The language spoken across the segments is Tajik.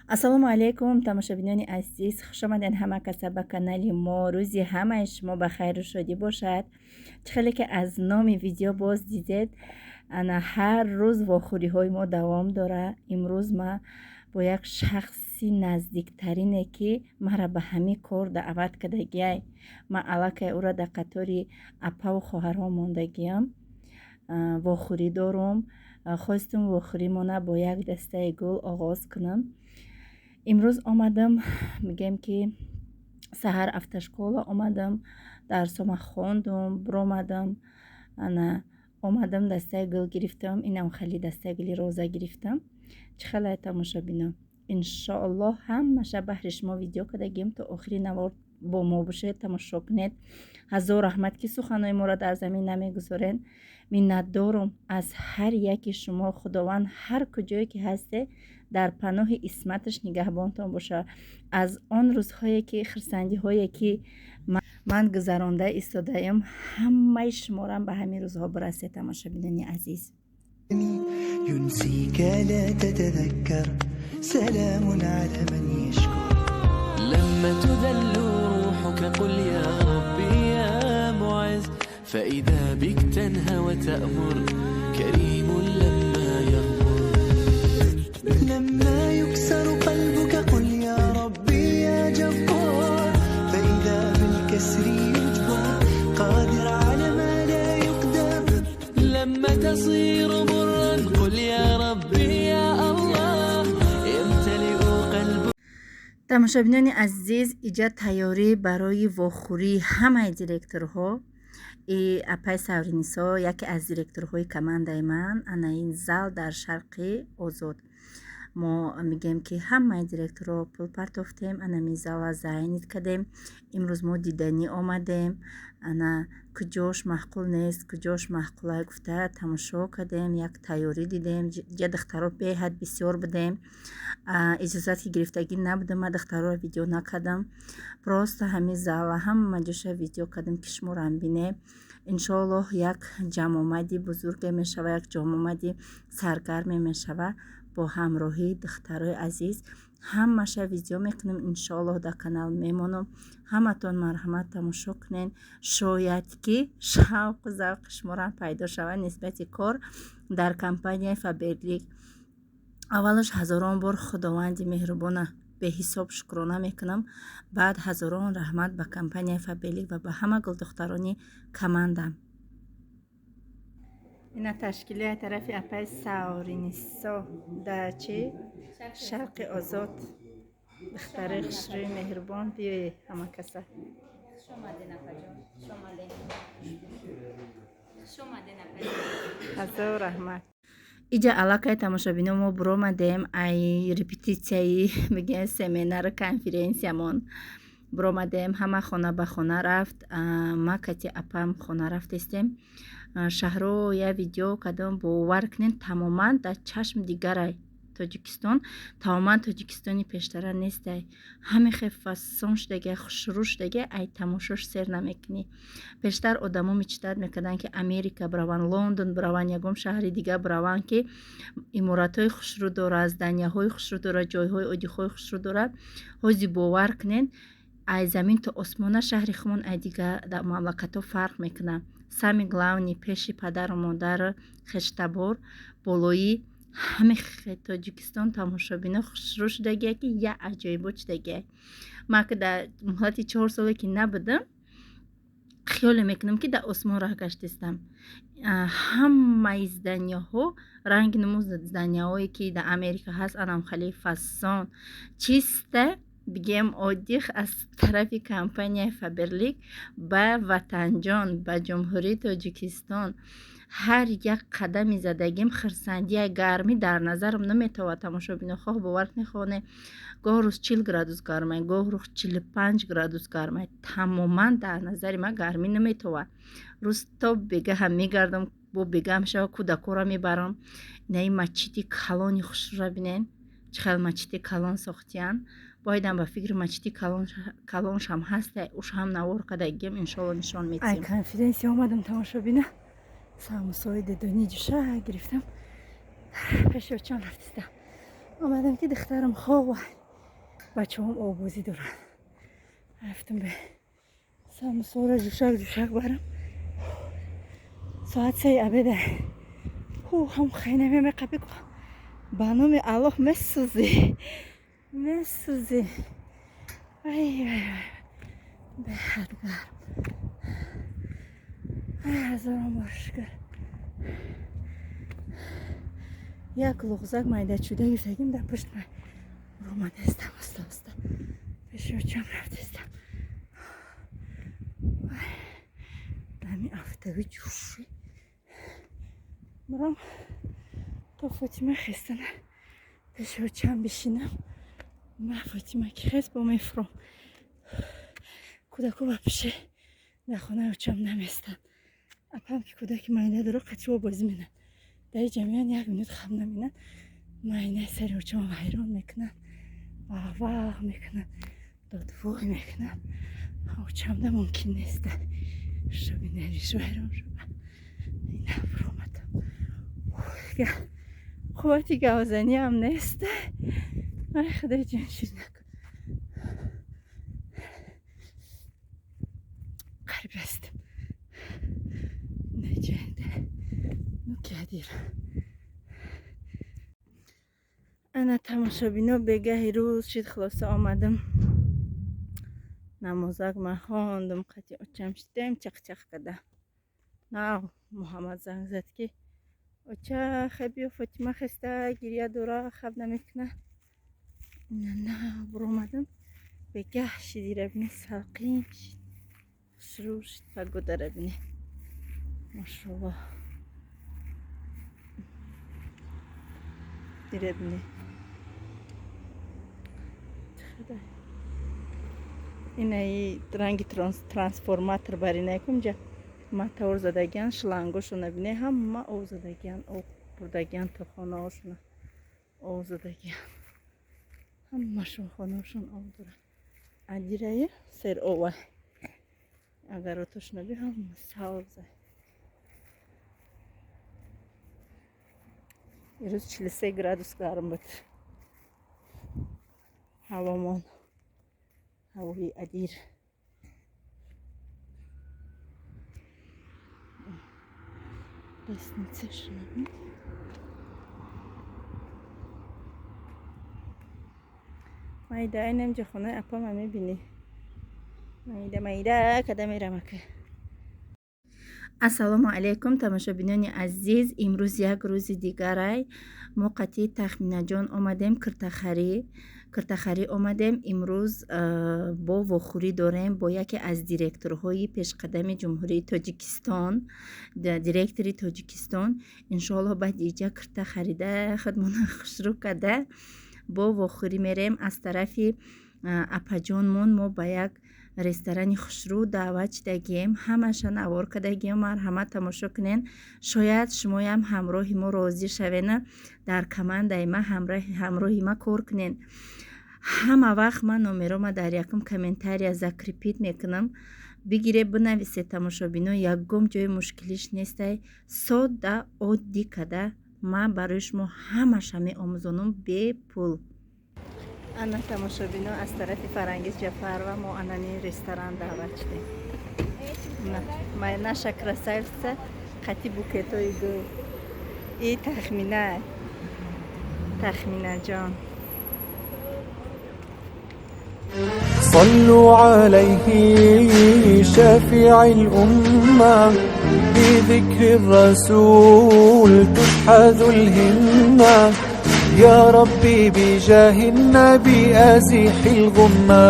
Ассалому алайкум, тамошобинони азиз, хушомадед ҳама каса ба канали мо. Рӯзи ҳамаи шумо ба хайру шодӣ бошад. Чӣ хеле ки аз номи видео боз дидед, ана ҳар рӯз вохӯриҳои мо давом дорад. Имрӯз ма бо як шахси наздиктарине, ки маро ба ҳамин кор даъват кардагиай, ман аллакай ӯро дар қатори апаву хоҳарҳо мондагиам, вохӯрӣ дорум. Хостум вохӯримона бо як дастаи гул оғоз кунам. Имрӯз омадам, мегӯем ки саҳар автошкола омадам, дарсома хондум, биромадам, ана омадам, дастаи гул гирифтам. Инам хеле дастаи гули роза гирифтам. Чӣ хеле, тамошобино, иншоаллоҳ, ҳамаша баҳри шумо видео кардагим. То охири навор бо мо бошед, тамошо кунед. Ҳазор раҳмат, ки суханҳои моро дар замин намегузоред. Миннатдорум аз ҳар яки шумо. Худованд ҳар куҷое ки ҳасте, дар паноҳи исматаш нигаҳбонтон бошад. Аз он рӯзҳое ки хурсандиҳое ки ман гузаронда истодаам, ҳамаи шуморам ба ҳамин рӯзҳо бирасед, тамошобинони азиз. ينسيك لا تتذكر، سلام على من يشكر. لما تذل روحك قل يا ربي يا معز، فإذا بك تنهى وتأمر، كريم لما يغمر. لما يكسر قلبك قل يا ربي يا جبار، فإذا بالكسر يجبر، قادر على ما لا يقدر. لما تصير مرا قل يا ربي يا الله، يمتلئ قلبك. Тамошобинони азиз, иҷа тайёрӣ барои вохӯрии ҳамаи директорҳо. И апай Савринисо, яке аз директорҳои командаи ман, ана ин зал дар Шарқи Озод. Мо мегӯем, ки ҳамаи директорро пул партофтем, анами зала занять кардем. Имрӯз мо диданӣ омадем, ана куҷош маъқул нест, куҷош маъқулай гуфта тамошо кардем, як тайёрӣ дидем. Ҷа духтаро беҳад бисёр будем. Иҷозат ки гирифтагӣ набудам, ман духтарро видео накардам, просто ҳамин зала ҳама ҷоша видео кардем, ки шуморо бинем. Иншоаллоҳ, як ҷамъомади бузурге мешава, як ҷамъомади саргарме мешава бо ҳамроҳии духтарои азиз. Ҳамаша видео мекунем, иншоаллоҳ, дар канал мемонам. Ҳаматон марҳамат, тамошо кунед. Шояд ки шавқу завқи шуморо пайдо шавад нисбати кор дар компанияи Фаберлик. Аввалаш ҳазорон бор Худованди меҳрубона беҳисоб шукрона мекунам, баъд ҳазорон раҳмат ба компанияи Фаберлик ва ба ҳама гулдухтарони командам. Ина ташкилияи тарафи апаи Савринисо дар чи Шарқи Озод. Духтарои хушрӯи меҳрубон, биёед ҳама каса. Хуш омаден, апаҷон, хуш омаден, хуш омаден, апаҷон. Ҳазор раҳмат. Иҷа аллакай, тамошобино, мо биромадем ай репетитсияи, мегӯям, семинару конференсиямон биромадем. Ҳама хона ба хона рафт, ма кати апам хона рафтестем. Шаҳро я видео кардам, бовар кунед, тамоман дар чашм дигарай. Тоҷикистон тамоман Тоҷикистони пештара нестай. Ҳаме хел фасон шудагия, хушрӯ шудагия, ай тамошош сер намекунӣ. Пештар одамо мечтать мекарданд, ки Америка бираванд, Лондон бираванд, ягон шаҳри дига бираванд, ки иморатҳои хушрӯ дорад, зданияҳои хушрӯ дорад, ҷойҳои отдыхҳои хушрӯ дорад. Ҳозир, бовар кунед, ай замин то осмона шаҳри хумон ай дигар мамлакатҳо фарқ мекунад. Самый главный, пеши падару модару хештабор болоӣ ҳаме Тоҷикистон, тамошобино, хушрӯ шудагия, ки як аҷоибот шудагия. Ман ки дар муҳлати 4 соле ки набудам, хиёле мекунам, ки дар осмон раҳ гаштистам. Ҳамаи зданияҳо ранги нумӯ зданияҳое ки дар Америка ҳаст, анам хеле фасон, чисто бигем, отдых аз тарафи компанияи Фаберлик ба ватанҷон, ба Ҷумҳурии Тоҷикистон. Ҳар як қадами задагим хирсандия, гармӣ дар назарам наметавад. Тамошобино, хоҳ бовар кунед, хоҳ не, гоҳ рӯз 40 градус гармай, гоҳ рӯз 45 градус гармай. Тамоман дар назари ман гармӣ наметавад. Рӯз то бегаҳам мегардам, бо бегаҳам шава кӯдакҳоро мебарам. Инаи масҷиди калони хушрӯра бинен, чӣ хел масҷиди калон сохтиянд. Боядам ба фикри масҷиди калоншам ҳаста, ушам навор кардагиам, иншоалло, нишон Ай метиҳем. конференсия омадам, тамошобина, самусои дедони ҷуша гирифтам, пеши очам рафтистам. Омадам, ки духтарам хоб. Бачаҳом обозӣ доранд. Рафтам бе самусора ҷӯшак ҷӯшак барам. Соат 3 обеда. Ҳу ҳам хайна мемеқапи ба номи Аллоҳ месӯзӣ. Месӯзӣ. Ай вай вай. Беҳад гарм. Ай ҳазорон бор шукр. Як луғзак майдачуда гирифтагим дар пушт ман ромадастам оста оста. Пеши очам рафтастам. Ҳамин афтави ҷӯшӣ. Мурам то Фотима хестана пеши очам бишинам. Ман Фотима ки хест бо мефуром. Кӯдако вообще дар хонаи очам наместанд. Апам ки кӯдаки майда дора қативо бозӣ менад. Дар ҷамъият як минут хаб наминад. Майнаи сари очам вайрон мекунад. Вағвағ мекунад. Додвой мекунад. Очамда мумкин нест. Шоби нервиш вайрон шуда. Ина буромадам. Қуввати гавзаниам нест. Ай худои ҷон шир накун. Қариб расидем. Наҷайда. Ну ки адир. Ана тамошобино бегаҳи рӯз шид хулоса омадам. Намозак ман хондам қати очам шидем чақчақ када. Нав Муҳаммад занг зад ки оча хай биё Фотима хеста гиря дора хаб намекуна. На нав буромадам. Бегаҳ шидира бини салқин шид. Хушрӯ шид погодара бини. Машаллоҳ. Дира бини. Инаи ранги трансформатор бар инакунҷа мотор задагиан шлангошона бине ҳама об задагиан об бурдагиан то хонаҳошона об задагиан ҳамашон хонаҳошон об дорад. Адирае сер ова агар отошона би ҳама сабза. Ирӯз 43 градус гарм буд ҳавомон. Ҳавои Адир. Лестницашона. Майда айнамҷа хонаи апама мебинӣ. Майда майда када мерам ака. Ассалому алайкум тамошобинони азиз. Имрӯз як рӯзи дигарай мо қатъи Тахминаҷон омадем киртахарӣ. Киртахарӣ омадем. Имрӯз бо вохӯрӣ дорем бо яке аз директорҳои пешқадами Ҷумҳурии Тоҷикистон, директори Тоҷикистон. Иншоаллоҳ баъди иҷа кирта харида худмона хушрӯ карда бо вохӯрӣ мерем. Аз тарафи апаҷонмон мо ба як ресторани хушрӯ даъват шидагием. Ҳамаша навор кардагием. Марҳамат тамошо кунен. Шояд шумоям ҳамроҳи мо розӣ шавена дар командаи ма ҳамроҳи ма кор кунен. Ҳама вақт ман номерома дар якум комментария закрепить мекунам. Бигире бинависе тамошобино, ягон ҷои мушкилиш нестай. Содда оддӣ када ман барои шумо ҳамаша меомӯзонам бепул. Ана тамошобино аз тарафи Фарангиз Ҷафарова мо анани ресторан даъват шудем. Наша красавица қати букетои гул. И Тахмина. Тахминаҷон. صلوا عليه شفيع الأمة بذكر الرسول تشحذ الهمة يا ربي بجاه النبي أزح الغمة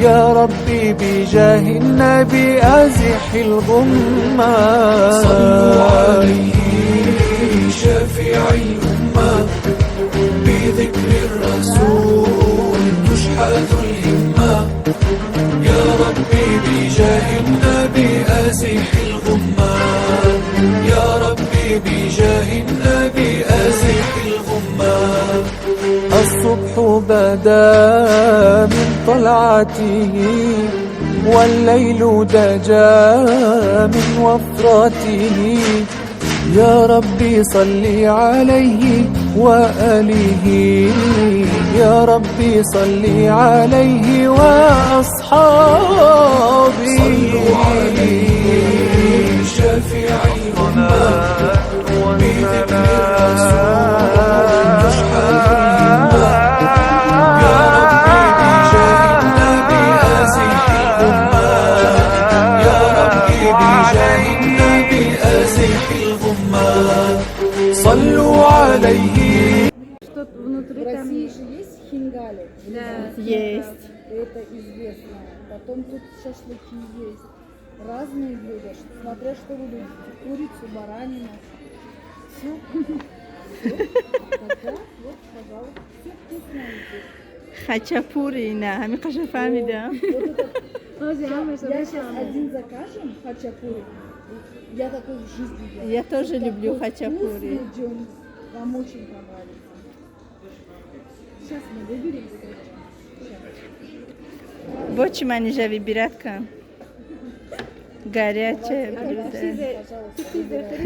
يا ربي بجاه النبي أزح الغمة صلوا عليه شفيع الأمة بذكر الرسول تشحذ الهمة يا ربي بجاه النبي أزح الغمة يا ربي بجاه النبي أزح الغمة الصبح بدا من طلعته والليل دجا من وفرته يا ربي صل عليه وآله يا ربي صلي عليه وأصحابي. صلوا عليه شفيع الأمة بذكر الرسول تشحذ الهمة. يا ربي بجاه النبي أزح الغمة، يا ربي بجاه النبي أزح الغمة. صلوا عليه. В России же есть хингали? Да. Есть. Это известно. Потом тут шашлыки есть. Разные блюда, смотря что вы любите. Курицу, баранину. Все. Тогда вот, пожалуйста, все вкусное здесь. Хачапури на ҳами қаша фаҳмидам. Вот это. Я сейчас один закажем хачапури. Я такой в жизни ела. Я тоже люблю Такой хачапури. вкусный джем. Вам очень понравится. Сейчас мы выберем. Сейчас. Бо чӣ манижа выбирать кан? Горячее блюдо. Пожалуйста, выбирайте.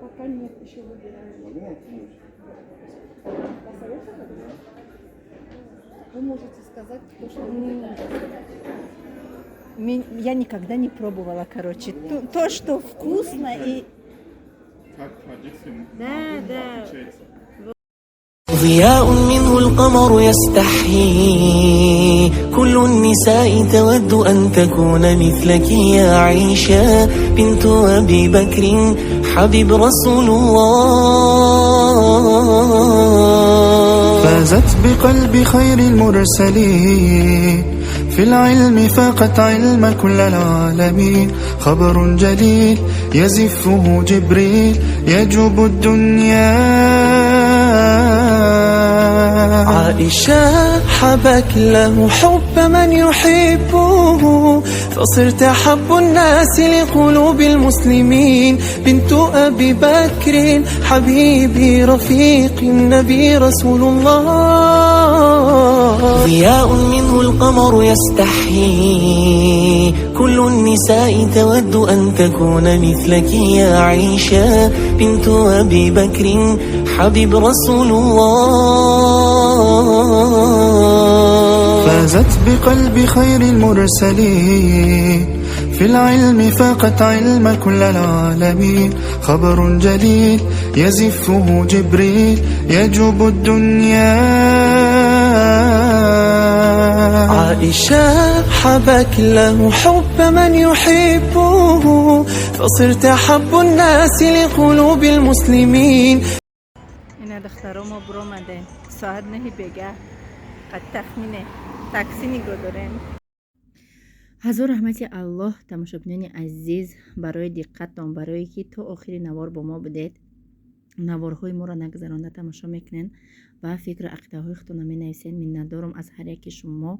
Пока нет, еще выбираем. Могу вам помочь? Посоветовать? Вы можете сказать то, что вы хотите сказать. Я никогда не пробовала, короче. То, что вкусно и Как традиция, да, отличается. ضياء منه القمر يستحيي، كل النساء تود أن تكون مثلك يا عائشة بنت أبي بكر حبيب رسول الله. فازت بقلب خير المرسلين، في العلم فاقت علم كل العالمين. خبر جليل يزفه جبريل يجوب الدنيا. عائشة حبك له حب من يحبه، فصرت أحب الناس لقلوب المسلمين. بنت أبي بكر حبيبي رفيق النبي رسول الله. ضياء منه القمر يستحيي، كل النساء تود أن تكون مثلك يا عائشة بنت أبي بكر حبيب رسول الله. فازت بقلب خير المرسلين، في العلم فاقت علم كل العالمين. خبر جليل يزفه جبريل يجوب الدنيا. عائشة حبك له حب من يحبه، فصرت أحب الناس لقلوب المسلمين. Ина духтаро, мо буромадем. Соат 9 бега. Қад тахмине. Такси нигоҳ дорем. Ҳазор раҳмати Аллоҳ, тамошобинони азиз, барои диққаттон, барое ки то охири навор бо мо будед, наворҳои моро нагузаронда тамошо мекунед ва фикру ақидаҳои худтонро менависед. Миннатдорам аз ҳар яки шумо.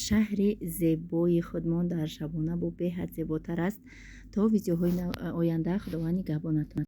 Шаҳри зебои худмон дар шабона бо беҳад зеботар аст. То видеоҳои оянда, Худованд нигаҳбонатон.